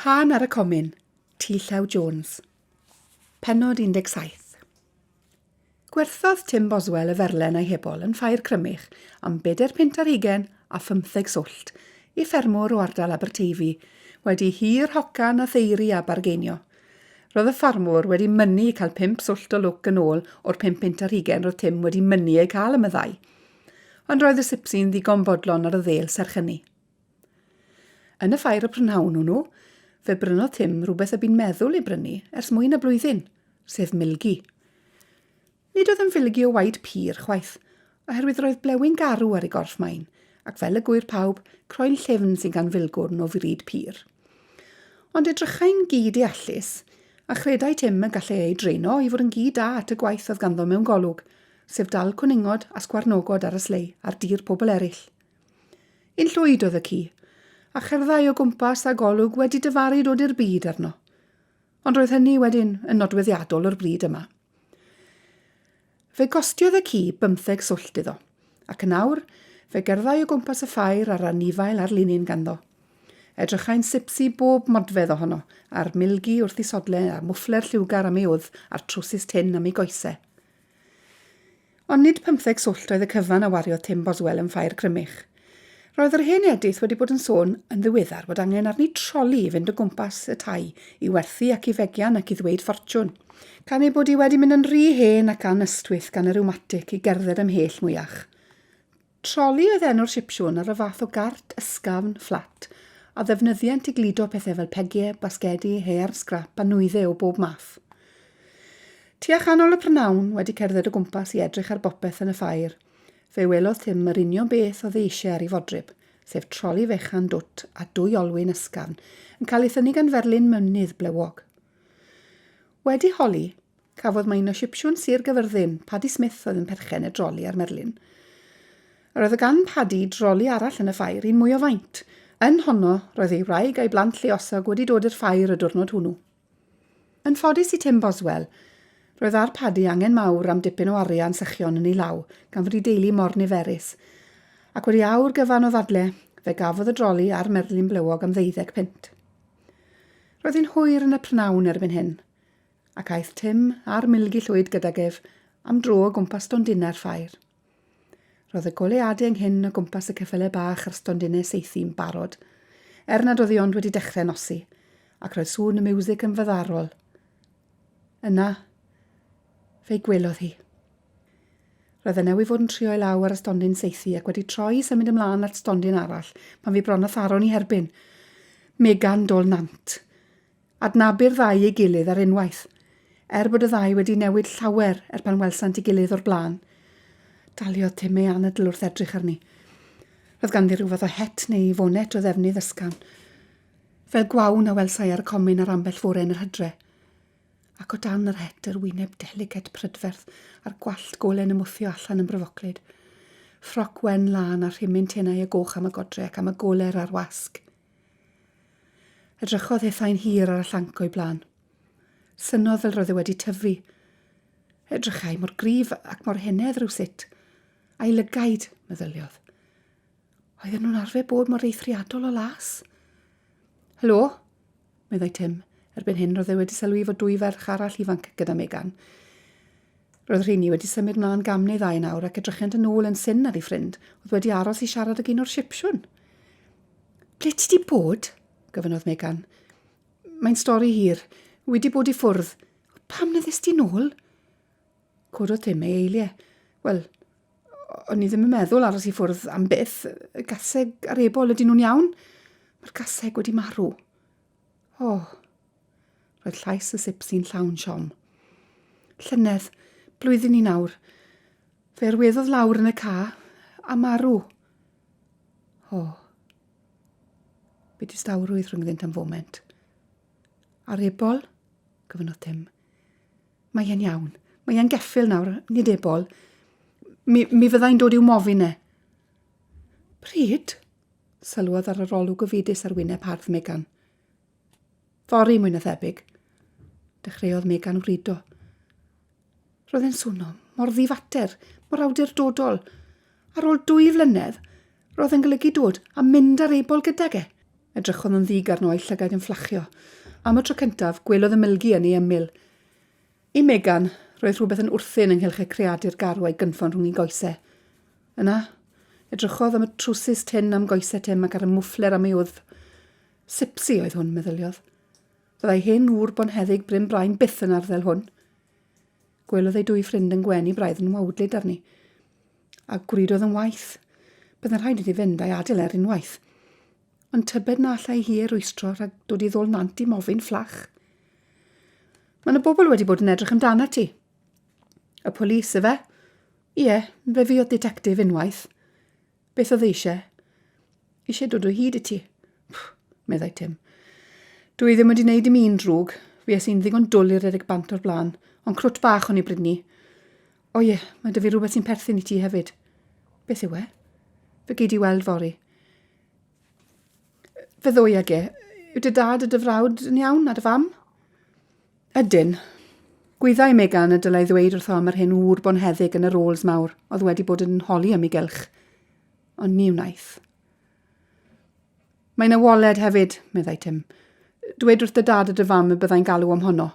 Tân ar y Comin, T Llew Jones. Pennod 17. Gwerthodd Tim Boswell y ferlen a'i hebol yn Ffair Crymych am bedair punt ar hugain a phymtheg swllt i ffermwr o ardal Aberteifi, wedi hir hocan a theiri a bargeinio. Roedd y ffarmwr wedi mynnu cael pump swllt o lwc yn ôl o'r pump punt ar hugain roedd Tim wedi mynnu eu cael am y ddau. Ond roedd y sipsi'n ddigon bodlon ar y ddêl serch hynny. Yn y ffair y prynhawn hwnnw, fe brynodd Tim rhywbeth y bu'n meddwl ei brynu ers mwy na blwyddyn, sef milgi. Nid oedd yn filgi o waed pur, chwaith, oherwydd roedd blewyn garw ar ei gorff main, ac fel y gŵyr pawb, croen llyfn sy'n gan filgwrn o fryd pur. Ond edrychai'n gi deallus, a chredai Tim y gallai ei dreino i fod yn gi da at y gwaith oedd ganddo mewn golwg, sef dal cwningod a sgwarnogod ar y slei ar dir pobl eraill. Un llwyd oedd y ci, a cherddai o gwmpas â golwg wedi dyfaru dod i'r byd arno. Ond roedd hynny wedyn yn nodweddiadol o'r bryd yma. Fe gostiodd y ci bymtheg swllt iddo, ac yn awr fe gerddai o gwmpas y ffair a'r anifail a'r linyn ganddo. Edrychai'n sipsi bob modfedd ohono, a'r milgi wrth ei sodle, a'r mwffler lliwgar am ei wddf, a'r trwsus tynn am ei goese. Ond nid pymtheg swllt oedd y cyfan a wariodd Tim Boswell yn Ffair Crymych. Roedd yr hen Edith wedi bod yn sôn yn ddiweddar bod angen arni troli i fynd o gwmpas y tai i werthu ac i fegian ac i ddweud ffortiwn, gan ei bod hi wedi mynd yn rhy hen ac anystwyth gan y rhiwmatig i gerdded ymhell mwyach. Troli oedd enw'r sipsiwn ar y fath o gart ysgafn, fflat, a ddefnyddient i gludo pethau fel pegiau, basgedi, haearn sgrap a nwyddau o bob math. Tua chanol y prynhawn, wedi cerdded o gwmpas i edrych ar bopeth yn y ffair, fe welodd Tim yr union beth oedd ei eisiau ar ei fodryb, sef troli fechan dwt a dwy olwyn ysgafn yn cael ei thynnu gan ferlyn mynydd blewog. Wedi holi, Cafodd mae un o Sipsiwn Sir Gyfyrddin, Paddy Smith oedd yn perchen y droli a'r merlyn. Yr oedd gan Paddy droli arall yn y ffair, un mwy o faint. Yn honno, roedd ei wraig a'i blant lluosog wedi dod i'r ffair y diwrnod hwnnw. Yn ffodus i Tim Boswell, roedd ar Paddy angen mawr am dipyn o arian sychion yn ei law gan fod ei deulu mor niferus, ac wedi awr gyfan o ddadle, fe gafodd y droli a'r merlyn blewog am ddeuddeg punt. Roedd hi'n hwyr yn y prynhawn erbyn hyn, Ac aeth Tim a'r milgi llwyd gydag ef am dro o gwmpas stondinau'r ffair. Roedd y goleuadau ynghyn o gwmpas y ceffylau bach a'r stondinau saethu'n barod, er nad oedd hi ond wedi dechrau nosi, ac roedd sŵn y miwsig yn fyddarol. Yna, fe'i gwelodd hi. Roedd e newydd fod yn trio ei law ar y stondin saethu ac wedi troi i symud ymlaen at stondin arall pan fu bron â tharo'n ei herbyn. Megan Dol Nant. Adnabu'r ddau ei gilydd ar unwaith, er bod y ddau wedi newid llawer er pan welsant ei gilydd o'r blaen. Daliodd Tim ei anadl wrth edrych arni. Roedd ganddi rhyw fath o het neu fonet o ddefnydd ysgafn, fel gwawn a welsai ar y comin ar ambell fore yn yr hydre. Ac o dan yr het yr wyneb delicate prydferth a'r gwallt gole'n ymwthio allan yn bryfoclyd. Ffroc wen lân a rhimyn tenau a goch am y godre ac am y goler a'r wasg. Edrychodd hithau'n hir ar y llanc o'i blaen. Synnodd fel roedd e wedi tyfu. Edrychai mor gryf ac mor henedd rhywsut. A'i lygaid, meddyliodd. Oedden nhw'n arfer bod mor eithriadol o las? Helo, meddai Tim. Erbyn hyn roedd e wedi sylwi fod dwy ferch arall ifanc gyda Megan. Roedd rheini wedi symud mlaen gam neu ddau nawr ac edrychent yn ôl yn syn ar ei ffrind oedd wedi aros i siarad ag un o'r sipsiwn. Ble ti 'di bod? gofynnodd Megan. Mae'n stori hir. Wi 'di bod i ffwrdd. Pam na ddest ti nôl? Cododd Tim ei eiliau. Wel, o'n i ddim yn meddwl aros i ffwrdd am byth. Y gaseg a'r ebol, ydyn nhw'n iawn? Mae'r gaseg wedi marw. O, oh. Roedd llais y sipsi'n llawn siom. Llynedd, blwyddyn i nawr, fe arweddodd lawr yn y ca a marw. O. Bu distawrwydd rhyngddynt am foment. A'r ebol? gofynnodd Tim. Mae e'n iawn. Mae e'n geffyl nawr, nid ebol. Mi, mi fyddai'n dod i'w mofyn e. Pryd? Sylwodd ar yr olwg gofidus ar wyneb hardd Megan. Fory, mwy na thebyg. Dechreuodd Megan wrido. Roedd e'n swno mor ddifater, mor awdurdodol. Ar ôl dwy flynedd, roedd e'n golygu dod a mynd ar ebol gydag e. Edrychodd yn ddig arno a'i llygaid yn fflachio. Am y tro cyntaf, gwelodd y milgi yn ei ymyl. I Megan, roedd rhywbeth yn wrthun ynghylch y creadur garw a'i gynffon rhwng ei goesau. Yna, edrychodd am y trwsus tynn am goesau Tim ac ar y mwffler am ei wddf. Sipsi oedd hwn, meddyliodd. Fyddai hen ŵr bonheddig Bryn Brain byth yn arddel hwn. Gwelodd ei dwy ffrind yn gwenu braidd yn wawdlyd arni. A gwridodd yn waith. Byddai'n rhaid iddi fynd a'i adael ar unwaith. Ond tybed na allai hi ei rwystro rhag dod i ddôl nant i mofyn fflach. Mae yna bobl wedi bod yn edrych amdana ti. Y polis, efe? Ie, fe fuodd ditectif unwaith. Beth oedd e eisiau? Eisiau dod o hyd i ti. Pff, meddai Tim. Dwi ddim wedi wneud dim un drwg. Fues i'n ddigon dwl i redeg bant o'r blaen, ond crwt bach o'n i bryd ni. O ie, mae dy fi rhywbeth sy'n perthyn i ti hefyd. Beth yw e? Fe gei di weld fory. Fe ddwy ag e. Yw dy dad a dy frawd yn iawn, a dy fam? Ydyn. Gwyddai Megan y dylai ddweud wrtho am yr hen ŵr bonheddig yn y Rolls mawr oedd wedi bod yn holi am ei gylch. Ond ni wnaeth. Mae yna waled hefyd, meddai Tim. Dweud wrth dy dad a dy fam y byddai'n galw am honno.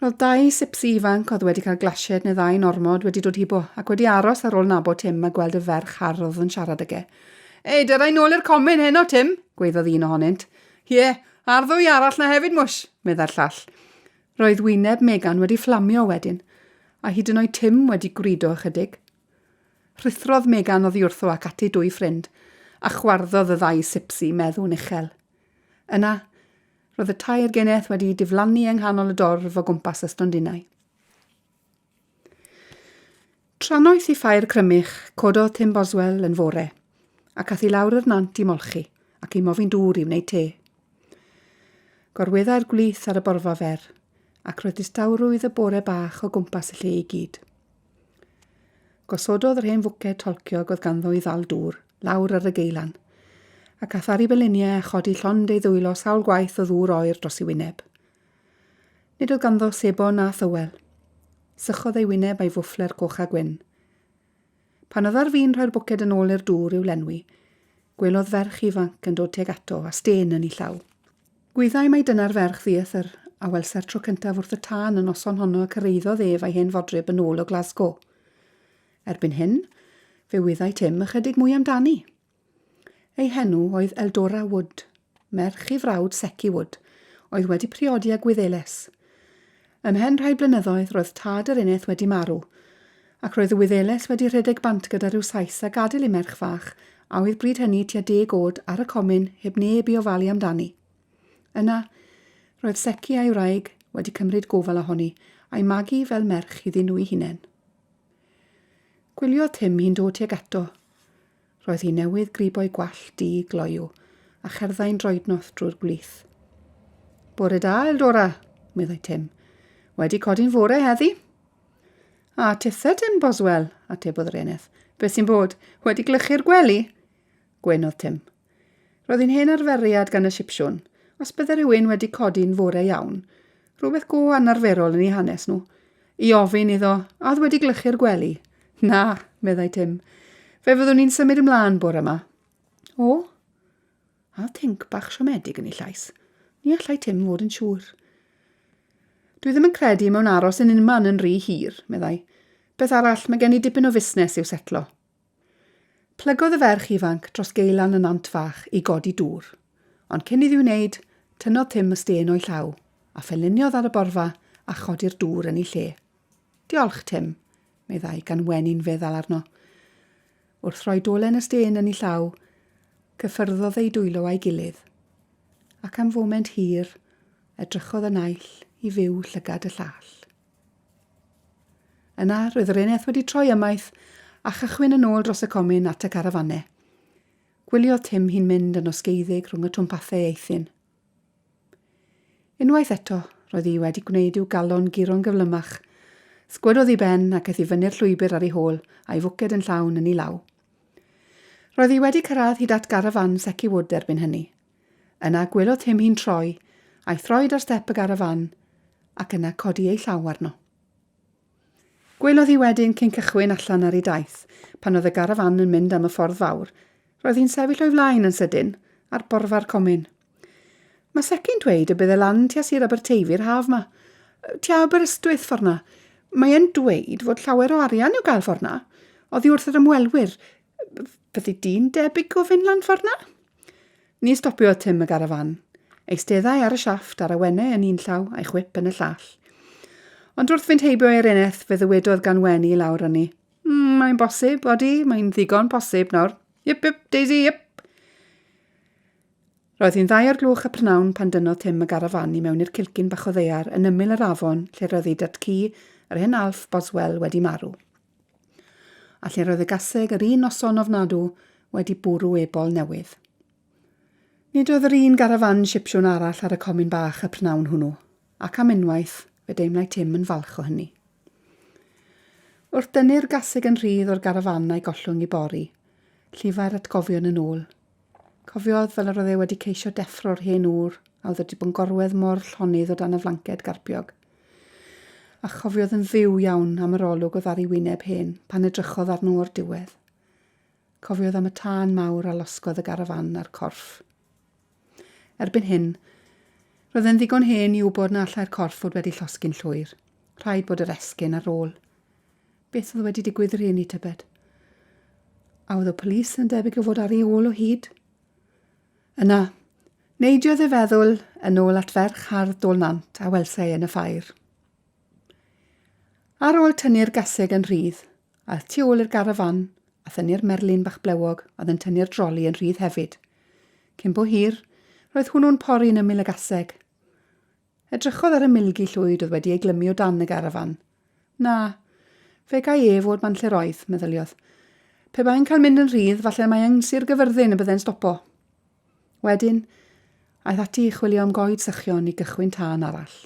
Roedd dau sipsi ifanc oedd wedi cael glasied neu ddau'n ormod wedi dod hibo ac wedi aros ar ôl nabod Tim a gweld y ferch hardd oedd yn siarad ag e. Ei, dyrai nôl i'r comin heno, Tim, gwaeddodd un ohonynt. Ie, a'r ddwy arall 'na hefyd, mwsh, meddai'r llall. Roedd wyneb Megan wedi fflamio wedyn, a hyd yn oed Tim wedi gwrido ychydig. Rhuthrodd Megan oddi wrtho ac at ei dwy ffrind, a chwarddodd y ddau sipsi meddw'n uchel. Yna, roedd y tair geneth wedi diflannu yng nghanol y dorf o gwmpas y stondinau. Trannoeth i Ffair Crymych, cododd Tim Boswell yn fore, ac ath i lawr yr nant i molchi ac i mofyn dŵr i wneud te. Gorweddai'r gwlith ar y borfa fer, ac roedd distawrwydd y bore bach o gwmpas y lle i gyd. Gosododd yr hen fwced tolciog oedd ganddo i ddal dŵr lawr ar y geilan, ac ath ar ei beliniau a chodi llond ei ddwylo sawl gwaith o ddŵr oer dros ei wyneb. Nid oedd ganddo sebon na thywel. Sychodd ei wyneb a'i fwffler coch a gwyn. Pan oedd ar fin rhoi'r bwced yn ôl i'r dŵr i'w lenwi, gwelodd ferch ifanc yn dod tuag ato a stên yn ei llaw. Gwyddai mai dyna'r ferch ddiethr a welsai'r tro cyntaf wrth y tân y noson honno y cyrhaeddodd ef a'i hen fodryb yn ôl o Glasgow. Erbyn hyn, fe wyddai Tim ychydig mwy amdani. Ei henw oedd Eldora Wood, merch i frawd Secchi Wood, oedd wedi priodi â Gwyddeles. Ymhen rhai blynyddoedd roedd tad yr eneth wedi marw, ac roedd y Wyddeles wedi rhedeg bant gyda rhyw Sais a gadael ei merch fach, a oedd bryd hynny tua deg o'd, ar y comin, heb neb i ofalu amdani. Yna, roedd Secchi a'i wraig wedi cymryd gofal ohoni, a'i magu fel merch iddyn nhw'u hunain. Gwyliodd Tim hi'n dod tuag ato. Roedd hi newydd gribo'i gwallt du gloyw a cherddai'n droednoeth drwy'r gwlith. Bore da, Eldora, meddai Tim. Wedi codi'n fore heddi? A tithe, Tim Boswell, atebodd yr eneth. Beth sy'n bod? Wedi glychu'r gwely? Gwenodd Tim. Roedd hi'n hen arferiad gan y Sipsiwn, os bydde rhywun wedi codi'n fore iawn, rhywbeth go anarferol yn eu hanes nhw, i ofyn iddo a oedd wedi glychu'r gwely. Na, meddai Tim. Fe fyddwn ni'n symud ymlaen bore yma. O? A oedd tinc bach siomedig yn ei llais. Ni allai Tim fod yn siŵr. Dwi ddim yn credu mewn aros yn unman yn rhy hir, meddai. Beth arall, mae gen i dipyn o fusnes i'w setlo. Plygodd y ferch ifanc dros geulan y nant fach i godi dŵr, ond cyn iddi wneud, tynnodd Tim y stên o'i llaw, a phenliniodd ar y borfa a chodi'r dŵr yn ei lle. Diolch, Tim, meddai, gan wenu'n feddal arno. Wrth roi dolen y stên yn ei llaw, cyffyrddodd eu dwylo â'i gilydd, ac am foment hir, edrychodd y naill i fyw llygad y llall. Yna, roedd yr eneth wedi troi ymaith a chychwyn yn ôl dros y comin at y carafannau. Gwyliodd Tim hi'n mynd yn osgeiddig rhwng y twmpathau eithin. Unwaith eto, roedd hi wedi gwneud i'w galon guro'n gyflymach. Sgwedodd ei ben ac aeth i fyny'r llwybr ar ei hôl, a'i fwced yn llawn yn ei law. Roedd hi wedi cyrraedd hyd at garafán Secchi Wood erbyn hynny. Yna gwelodd Tim hi'n troi, a'i throed ar step y garafán, ac yna codi ei llaw arno. Gwelodd hi wedyn cyn cychwyn allan ar ei daith, pan oedd y garafán yn mynd am y ffordd fawr. Roedd hi'n sefyll o'i flaen yn sydyn, ar borfa'r comin. Mae Secky'n dweud y bydd e lan tua Sir Aberteifi'r haf 'ma. Tua Aberystwyth ffordd 'na. Mae e'n dweud fod llawer o arian i'w gael ffordd 'na. Oddi wrth yr ymwelwyr. Fyddi di'n debyg o fynd lan ffordd 'na? Ni stopiodd Tim y garafán. Eisteddai ar y siafft a'r awenau yn un llaw a'i chwip yn y llall. Ond wrth fynd heibio i'r eneth fe ddywedodd gan wenu i lawr arni. Mm, mae'n bosib, odi, mae'n ddigon posib nawr. Yip, yip, Daisy, yip! Roedd hi'n ddau o'r gloch y prynhawn pan dynnodd Tim y garafán i mewn i'r cilcyn bach o ddaear yn ymyl yr afon lle roedd ei dad-cu, yr hen Alf Boswell, wedi marw. A lle roedd y gaseg yr un noson ofnadw wedi bwrw ebol newydd. Nid oedd yr un garafán sipsiwn arall ar y comin bach y prynhawn hwnnw, ac am unwaith, fe deimlai Tim yn falch o hynny. Wrth dynnu'r gaseg yn rhydd o'r garafán a'i gollwng i bori, llifai'r atgofion yn ôl. Cofiodd fel yr oedd e wedi ceisio deffro'r hen ŵr a oedd wedi bod yn gorwedd mor llonydd o dan y flanced garpiog. A chofiodd yn fyw iawn am yr olwg oedd ar ei wyneb hen pan edrychodd arno o'r diwedd. Cofiodd am y tân mawr a losgodd y garafán a'r corff. Erbyn hyn, roedd e'n ddigon hen i wybod na allai'r corff fod wedi llosgi'n llwyr. Rhaid bod yr esgyn ar ôl. Beth oedd wedi digwydd i'r rhieni, tybed? A oedd y polis yn debyg o fod ar ei ôl o hyd? Yna, neidiodd ei feddwl yn ôl at ferch hardd Dôl Nant a welsai yn y ffair. Ar ôl tynnu'r gaseg yn rhydd, aeth tu ôl i'r garafán a thynnu'r merlyn bach blewog oedd yn tynnu'r droli yn rhydd hefyd. Cyn bo hir, roedd hwnnw'n pori yn ymyl y gaseg. Edrychodd ar y milgi llwyd oedd wedi ei glymu o dan y garafán. Na, fe gai e fod man lle'r oedd, meddyliodd. Pe bai'n cael mynd yn rhydd, falle mai yng Sir Gyfyrddin y bydde'n stopo. Wedyn, aeth ati i chwilio am goed sychion i gychwyn tân arall.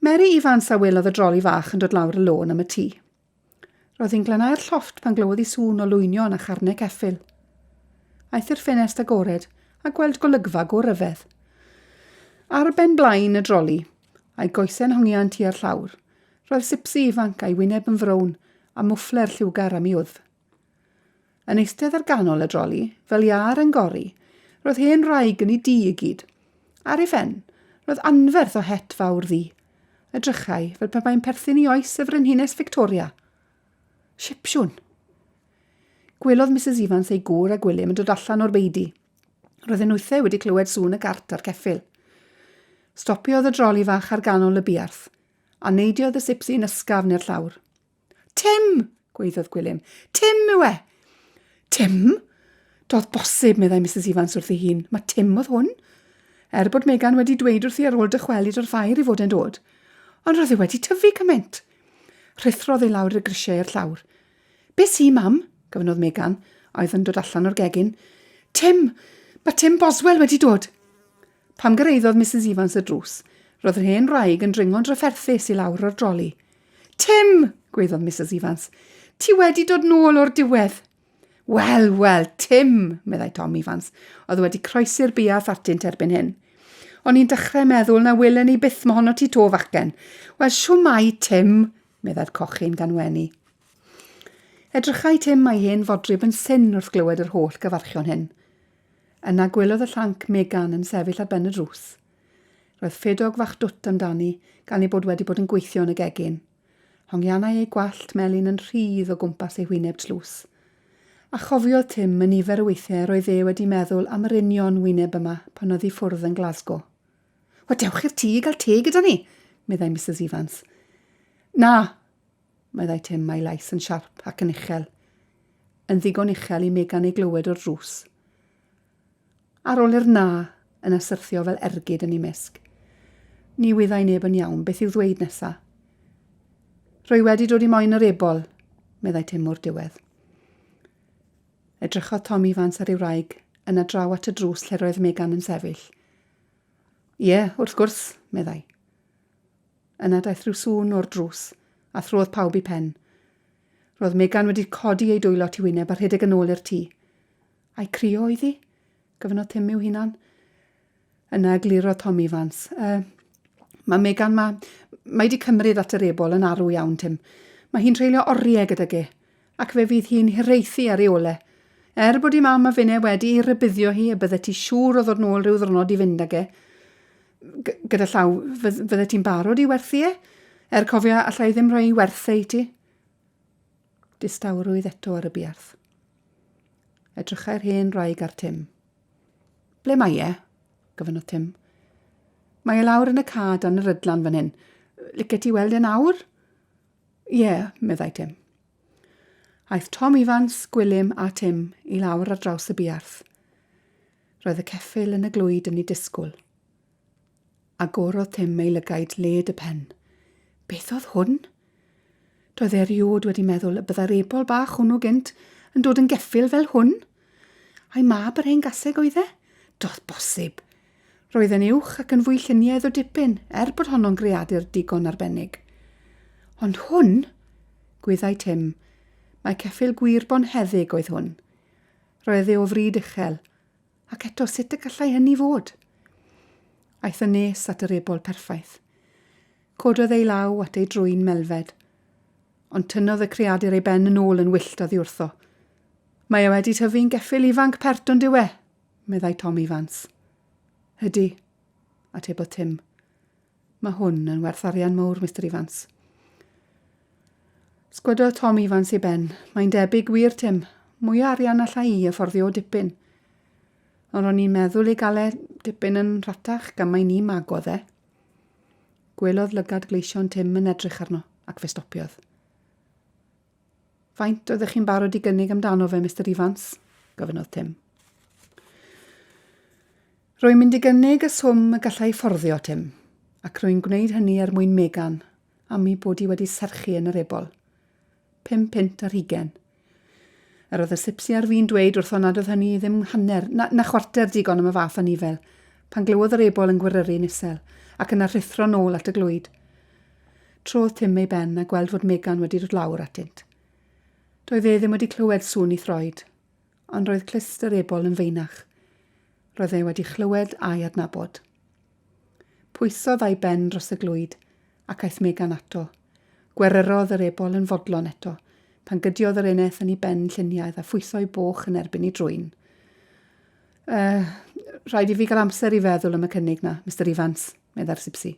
Mary Ifans a welodd y droli fach yn dod lawr y lôn am y tŷ. Roedd hi'n glanhau'r llofft pan glywodd hi sŵn o lwynion a charnau ceffyl. Aeth i'r ffenest agored a gweld golygfa go ryfedd. Ar ben blaen y droli, a'i goesau'n hongian tua'r llawr, roedd sipsi ifanc a'i wyneb yn frown a mwffler lliwgar am ei wddf. Yn eistedd ar ganol y droli, fel iâr yn gori, roedd hen wraig yn ei dŷ i gyd. Ar ei phen, roedd anferth o het fawr ddu. Edrychai fel pe bai'n perthyn i oes y Frenhines Victoria. Sipsiwn! Gwelodd Misus Ifans ei gŵr a Gwilym yn dod allan o'r beudy. Roedden nhwythau wedi clywed sŵn y gart a'r ceffyl. Stopiodd y droli fach ar ganol y buarth, a neidiodd y sipsi'n ysgafn i'r llawr. Tim! gwaeddodd Gwilym. Tim yw e! Tim? Doedd bosib, meddai Misus Ifans wrth ei hun. Mae Tim oedd hwn. Er bod Megan wedi dweud wrthi ar ôl dychwelyd o'r ffair ei fod e'n dod. Ond roedd e wedi tyfu cymaint. Rhuthrodd ei lawr i'r grisiau i'r llawr. Be sy, mam? gofynnodd Megan, a oedd yn dod allan o'r gegin. Tim! Mae Tim Boswell wedi dod! Pan gyrhaeddodd Misus Ifans y drws, roedd yr hen wraig yn dringo'n drafferthus i lawr o'r droli. Tim! gwaeddodd Misus Ifans. Ti wedi dod nôl o'r diwedd! Wel, wel, Tim, meddai Tom Ifans, oedd wedi croesi'r buarth atynt erbyn hyn. O'n i'n dechrau meddwl na welen i byth mohono ti to, fachgen. Wel, shwmae, Tim, meddai'r cochyn gan wenu. Edrychai Tim a'i hen fodryb yn syn wrth glywed yr holl gyfarchion hyn. Yna gwelodd y llanc Megan yn sefyll ar ben y drws. Roedd ffedog fach dwt amdani gan ei bod wedi bod yn gweithio yn y gegin. Hongianai ei gwallt melyn yn rhydd o gwmpas ei hwyneb tlws. A chofiodd Tim y nifer o weithiau roedd e wedi meddwl am yr union wyneb yma pan oedd i ffwrdd yn Glasgow. Wel, dewch i'r tŷ i gael te gyda ni, meddai Misus Ifans. Na, meddai Tim a'i lais yn siarp ac yn uchel. Yn ddigon uchel i Megan ei glywed o'r drws. Ar ôl i'r na yna syrthio fel ergyd yn ei mysg. Ni wyddai neb yn iawn beth i'w ddweud nesa. Rwy wedi dod i moyn yr ebol, meddai Tim o'r diwedd. Edrychodd Tom Ifans ar ei wraig, yna draw at y drws lle roedd Megan yn sefyll. Ie, wrth gwrs, meddai. Yna daeth rhyw sŵn o'r drws, a throdd pawb i pen. Roedd Megan wedi codi ei dwylo at ei wyneb a rhedeg yn ôl i'r tŷ. Ai crio oedd hi? gofynnodd Tim i'w hunan. Yna eglurodd Tom Ifans. Uh, mae Megan, mae, mae wedi cymryd at yr ebol yn arw iawn, Tim. Mae hi'n treulio oriau gydag e, ac fe fydd hi'n hiraethu ar ei ole. Er bod i mam a finne wedi ei rhybuddio hi y byddet ti siŵr o ddod nôl rhyw ddwrnod i fynd ag e. G gyda llaw, fyddet ti'n barod i werthu e? Er cofia, alla i ddim rhoi ei werth e i ti. Distawrwydd eto ar y buarth. Edrychai'r hen wraig ar Tim. Ble mae e? gofynnodd Tim. Mae e lawr yn y ca dan yr ydlan fan hyn. Licet ti weld e nawr? Ie, yeah, meddai Tim. Aeth Tom Ifans, Gwilym a Tim i lawr ar draws y buarth. Roedd y ceffyl yn y glwyd yn ei disgwyl. Agorodd Tim ei lygaid led y pen. Beth oedd hwn? Doedd e erioed wedi meddwl y byddai'r ebol bach hwnnw gynt yn dod yn geffyl fel hwn. Ai mab yr hen gaseg oedd e? Doedd bosib. Roedd e'n uwch ac yn fwy lluniaidd o dipyn, er bod honno'n greadur digon arbennig. Ond hwn? Gwyddai Tim, mai ceffyl gwir bonheddig oedd hwn. Roedd e o fryd uchel, ac eto sut y gallai hynny fod? Aeth yn nes at yr ebol perffaith. Cododd ei law at ei drwyn melfed. Ond tynnodd y creadur ei ben yn ôl yn wyllt oddi wrtho. Mae e wedi tyfu'n geffyl ifanc pert on'd yw e? meddai Tom Ifans. Ydy, atebodd Tim. Mae hwn yn werth arian mowr, Mister Ifans. Sgwydodd Tom Ifans ei ben. Mae'n debyg wir, Tim. Mwy o arian alla i afforddio o dipyn. Ond ro'n i'n meddwl ei gael e dipyn yn rhatach gan mai ni magodd e. Gwelodd lygad gleision Tim yn edrych arno, ac fe stopiodd. Faint oeddech chi'n barod i gynnig amdano fe, Mister Ifans? gofynnodd Tim. Rwy'n mynd i gynnig y swm y gallai fforddio, Tim, ac rwy'n gwneud hynny er mwyn Megan, am i bod i wedi serchu yn yr ebol. £5.20. Yr oedd y sipsi ar fin dweud wrtho nad oedd hynny ddim hanner, na, na chwarter digon am y fath anifel, pan glywodd yr ebol yn gweryru'n isel, ac yna rhuthro nôl at y glwyd. Trodd Tim ei ben a gweld fod Megan wedi dod lawr atynt. Doedd e ddim wedi clywed sŵn ei throed, ond roedd clust yr ebol yn feinach. Roedd e wedi chlywed a'i adnabod. Pwysodd a'i ben dros y glwyd, ac aeth Megan ato. Gweryrodd yr ebol yn fodlon eto, pan gydiodd yr eneth yn ei ben lluniaidd a phwyso'i boch yn erbyn ei drwyn. Uh, rhaid i fi gael amser i feddwl am y cynnig na, Mister Ifans, meddai'r sipsi.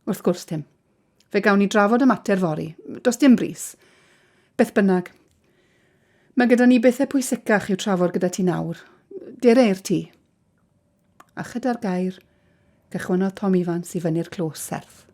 Wrth gwrs, Tim. Fe gawn ni drafod y mater fory. Does dim brys. Beth bynnag. Mae gyda ni bethau pwysicach i'w trafod gyda ti nawr. Dere i'r tŷ. A chyda'r gair, cychwynnodd Tom Ifans i fyny'r clos serth.